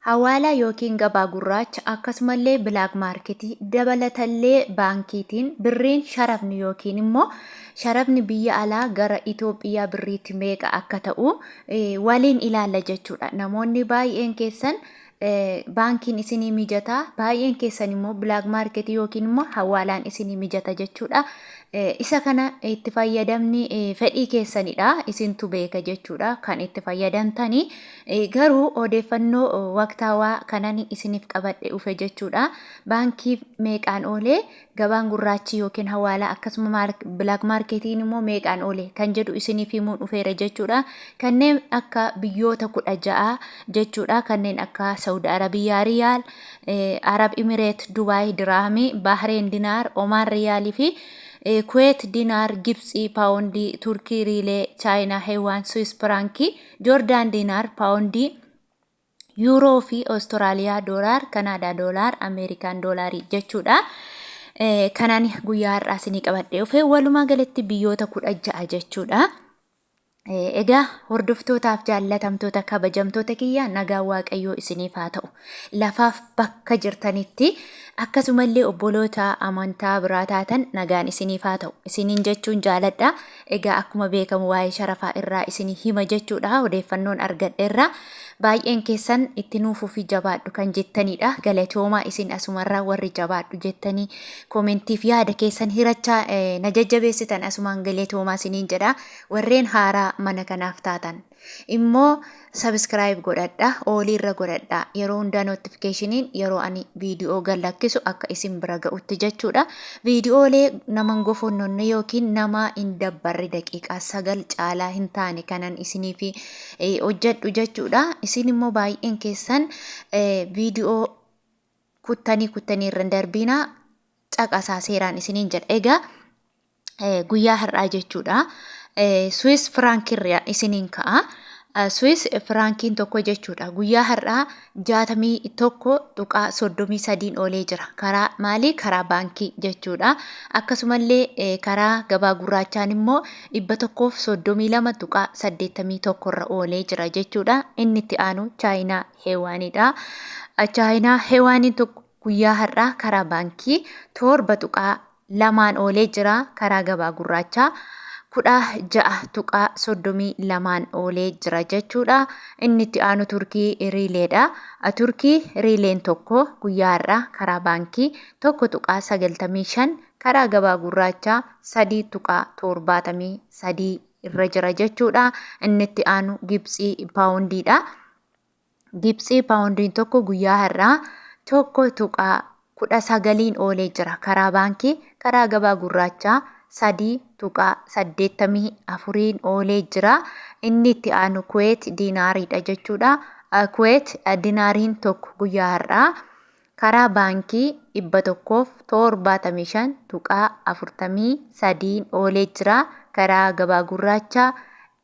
Hawaalaa yookiin gabaa gurraacha akkasumallee black market dabalatallee baankiitiin birriin sharafni yookiin immoo sharafni biyya alaa gara Itoophiyaa birriitti meeqa akka ta'u waliin ilaalla jechuudha. Namoonni baay'een keessan baankiin isinii mijata, baay'een keessan immoo black market yookiin immoo hawaalaan isinii mijata jechuudha. Isa kana itti fayyadamni fedhii keessanidha. Isintu beeka jechuudha kan itti fayyadamtani. Garuu odeeffannoo waqtaawaa kanan isiniif qabadhe dhufe jechuudha. Baankii meeqaan oolee, gabaan gurraachi yookiin hawaalaa akkasuma black marketiin immoo meeqaan oole kan jedhu isiniif himuun dhufeera jechuudha. Kanneen akka biyyoota 16 jechuudha. Kanneen akka Saudi Arabiyaa Riyaal, Arab Imireet, Dubaay Diraamii, Bahreen Dinaar, Omaan Riyaalii fi Kuweet Dinaar, Gibtsii Paawundii, Turkii Riilee, Chaayinaa Heewaan, Swiss Firaankii, Joordaan Diinaar, Paawundii, Yuuroo fi Austraaliyaa Doolaar, Kanaadaa Doolaar, Ameerikaan Doolaarii jechuudha. Kanaan guyyaa har'aa isinii qabadhee dhufe walumaa galatti biyyoota 16 jechuudha. Egaa hordoftootaaf jaallatamtoota kabajamtoota kiyya, nagaan Waaqayyoo isiniif haa ta'u. Lafaaf bakka jirtanitti akkasumallee obboloota amantaa biraa taatan nagaan isiniif haa ta'u. Isiniin jechuun jaaladha. Egaa akkuma beekamu waa'ee sharafaa irraa isinii hima jechuudha. Odeeffannoon argadheerra. Baay'een keessan itti nuuf fufii, jabaadhu kan jettanidha. Galatoomaa isin asumarraa warri jabaadhu jettanii koomentiif yaada keessan hirachaa na jajjabeessitan, asumaan galatoomaa isiniin jedha. Warreen haaraa mana kanaaf taatan immoo subscribe godhadha, ooliirra godhadha. Yeroo hundaa notificationiin yeroo ani viidiyoo gad lakkisu akka isin bira ga'utti jechuudha. Viidiyoolee nama hin gofonnonne yookiin nama hin dabbarre, daqiiqaa 9 caalaa hin taane kanan isiniif hojjedhu jechuudha. Isin immoo baay'een keessan viidiyoo kuttanii kuttanii irra hin darbiinaa, caqasaa seeraan isiniin jedha. Egaa guyyaa har'aa jechuudha. Swiss firaankirraa isiniin ka'a. Swiss firaankiin tokko jechuudha. Guyyaa har'aa 61.33n oolee jira. Karaa maalii? Karaa baankii jechuudha. Akkasumallee karaa gabaa gurraachaan immoo 132.81 irra oolee jira jechuudha. Inni itti aanu Chaayinaa Heewaanidha. Chaayinaa Heewaaniin tokko guyyaa har'aa karaa baankii 7.2n oolee jira. Karaa gabaa gurraachaa 16.32n oolee jira jechuudha. Inni itti aanu Turkii Riileedha. Turkii Riileen tokko guyyaa har'aa karaa baankii 1.95, karaa gabaa gurraachaa 3.73 irra jira jechuudha. Inni itti aanu Gibtsii Paawundiidha. Gibtsii paawundiin tokko guyyaa har'aa 1.19n oolee jira. Karaa baankii, karaa gabaa gurraachaa 3.84n oolee jira. Inni itti aanu Kuweet diinaariidha jechuudha. Kuweet diinaariin tokko guyyaa har'aa karaa baankii 175.43n oolee jira. Karaa gabaa gurraachaa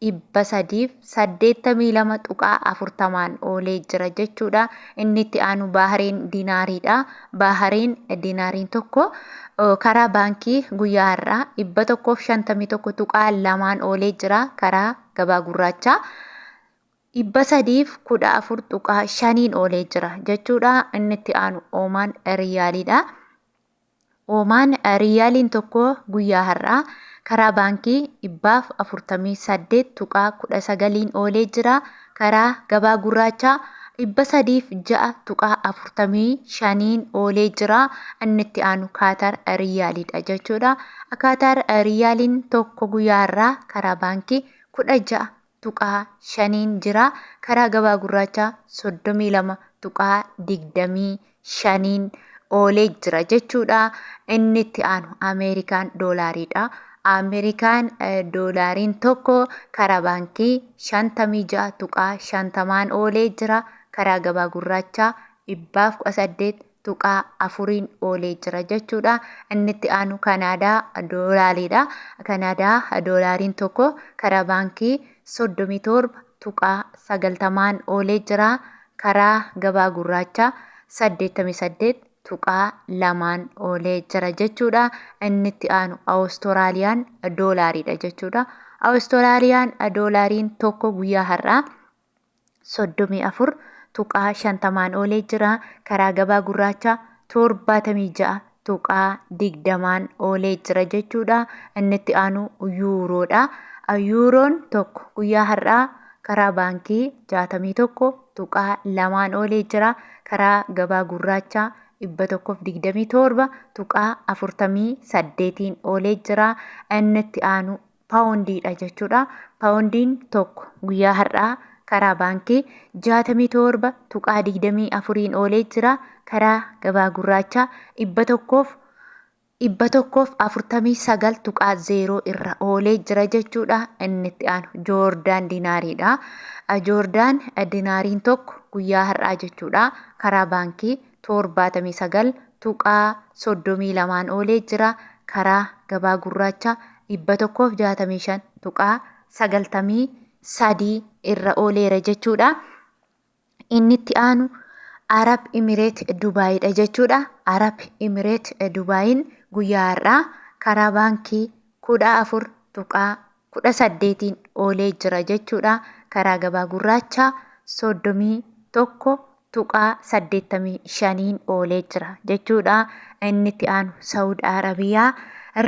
382.40n oolee jira jechuudha. Inni itti aanu Baahireen diinaariidha. Baahireen diinaariin tokko karaa baankii guyyaa har'aa 151.2n oolee jira. Karaa gabaa gurraachaa 314.5n oolee jira jechuudha. Inni itti aanu Oomaan Riyaaliidha. Oomaan Riyaaliin tokko guyyaa har'aa karaa baankii 148.19n oolee jira. Karaa gabaa gurraachaa 306.45n oolee jira. Inni itti aanu Kaatar Riyaaliidha jechuudha. Kaatar Riyaaliin tokko guyyaa har'aa karaa baankii 16.5n jira. Karaa gabaa gurraachaa 32.25n oolee jira jechuudha. Inni itti aanu Ameerikaan doolaariidha. Ameerikaan doolaariin tokko karaa baankii 56.50n oolee jira. Karaa gabaa gurraachaa 118.4n oolee jira jechuudha. Inni itti aanu Kanaadaa doolaariidha. Kanaadaa doolaariin tokko karaa baankii 37.90n oolee jira. Karaa gabaa gurraachaa 88.2n oolee jira jechuudha. Inni itti aanu Awustoraaliyaan doolaariidha jechuudha. Awustoraaliyaan doolaariin tokko guyyaa har'aa 34. tuqaa 50n oolee jira. Karaa gabaa gurraachaa 76.20n oolee jira jechuudha. Inni itti aanu yuuroodha. Yuuroon tokko guyyaa har'aa karaa baankii 61.2n oolee jira. Karaa gabaa gurraachaa 127.48n oolee jira. Inni itti aanu paawundiidha jechuudha. Paawundiin tokko guyyaa har'aa karaa baankii 67.24n oolee jira. Karaa gabaa gurraachaa 149.0 irra oolee jira jechuudha. Inni itti aanu Joordaan dinaariidha. Joordaan dinaariin tokko guyyaa har'aa jechuudha. Karaa baankii 79.32n oolee jira. Karaa gabaa gurraachaa 165.93 irra ooleera jechuudha. Inni itti aanu Arab Imireet Dubaayidha jechuudha. Arab Imireet Dubaayin guyyaa har'aa karaa baankii 14.18n oolee jira jechuudha. Karaa gabaa gurraachaa 31.85n oolee jira jechuudha. Inni itti aanu Saud Arabiyaa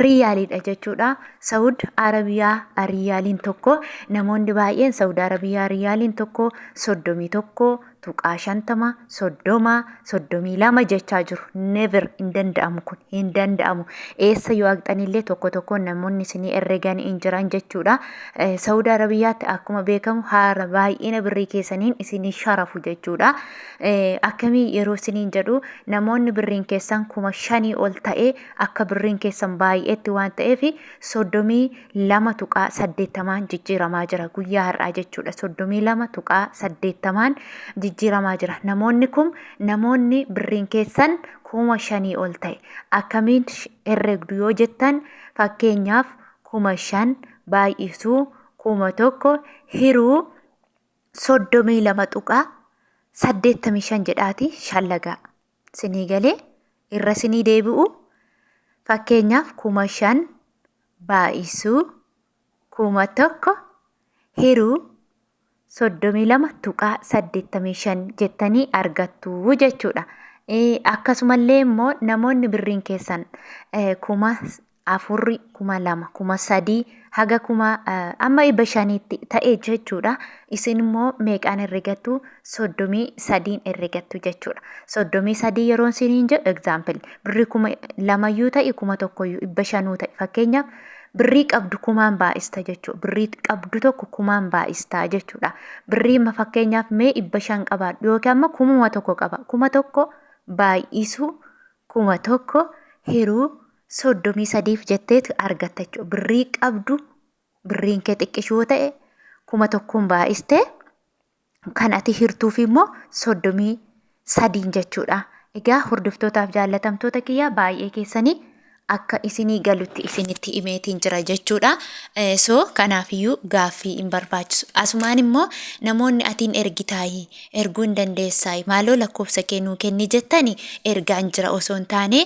Riyaaliidha jechuudha. Saud Arabiyaa Riyaaliin tokko namoonni baay'een Saud Arabiyaa Riyaaliin tokko 31.50, 30, 32 jechaa jiru. Never hin danda'amu kun hin danda'amu. Eessa yoo haqxanillee tokko tokkoon namoonni isinii herregan hin jiran jechuudha. Saud Arabiyaatti akkuma beekamu haala baay'ina birrii keessaniin isinii sharafu jechuudha. Akkamii yeroo isiniin jedhu namoonni birriin keessan 5,000 ol ta'e akka birriin keessan baay'eetti waan ta'eef 32.80n jijjiiramaa jira guyyaa har'aa jechuudha. 32.80n jijjiiramaa jira. Namoonni kun namoonni birriin keessan 5,000 ol ta'e akkamiin herregdu yoo jettan fakkeenyaaf 5,000 baay'isuu 1,000 hiruu 32.85 jedhaati shallagaa. Sinii galee irra sinii deebi'u fakkeenyaaf 5,000 baay'isuu 1,000 hiruu 32.85 jettanii argattu jechuudha. Akkasumallee immoo namoonni birriin keessan 4,000, 2,000, 3,000 haga kuma amma 500tti ta'e jechuudha. Isin immoo meeqaan herregattu? 33n herregattu jechuudha. 33 yeroon isiniin jedhu example birrii 2,000yyuu ta'e 1,000yyuu 500 ta'e fakkeenyaaf birrii qabdu kumaan baay'ista jechuudha. Birrii qabdu tokko kumaan baay'ista jechuudha. Birrii amma fakkeenyaaf mee 500 qabaadhu yookiin amma 1,000 qaba. 1,000 baay'isuu 1,000 hiruu 33f jetteet argatta jechuudha. Birrii qabdu birriin kee xiqqishuu yoo ta'e 1,000n baay'istee kan ati hirtuuf immoo 33n jechuudha. Egaa hordoftootaaf jaallatamtoota kiyyaa baay'ee keessanii akka isinii galutti isinitti himeetiin jira jechuudha. So kanaafiyyuu gaaffii hin barbaachisu. Asumaan immoo namoonni atiin ergitaayi erguu hin dandeessaayi maaloo lakkoofsa kee nuu kenni jettani ergaan jira osoo hin taane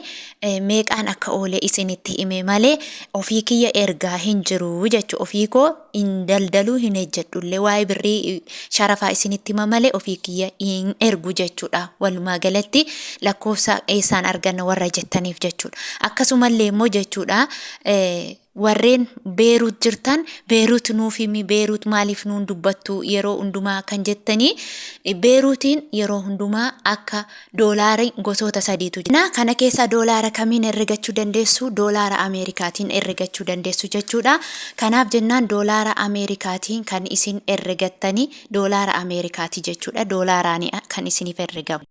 meeqaan akka oole isinitti hime malee ofii kiyya ergaa hin jiru jechuudha. Ofii koo hin daldaluu hin hejjedhullee waa'ee birrii sharafaa isinitti hima malee ofii kiyya hin ergu jechuudha. Walumaa galatti lakkoofsa eessaan arganna warra jettaniif jechuudha. Akkasumallee immoo jechuudha warreen Beeruut jirtan Beeruut nuuf himi Beeruut maaliif nuun dubbattu yeroo hundumaa kan jettanii Beeruutiin yeroo hundumaa akka doolaari gosoota sadiitu jira. Kana keessaa doolaara kamiin herregachuu dandeessu? Doolaara Ameerikaatiin herregachuu dandeessu jechuudha. Kanaaf jennaan doolaara Ameerikaatiin kan isin herregattanii doolaara Ameerikaati jechuudha. Doolaaraani kan isiniif herregamu.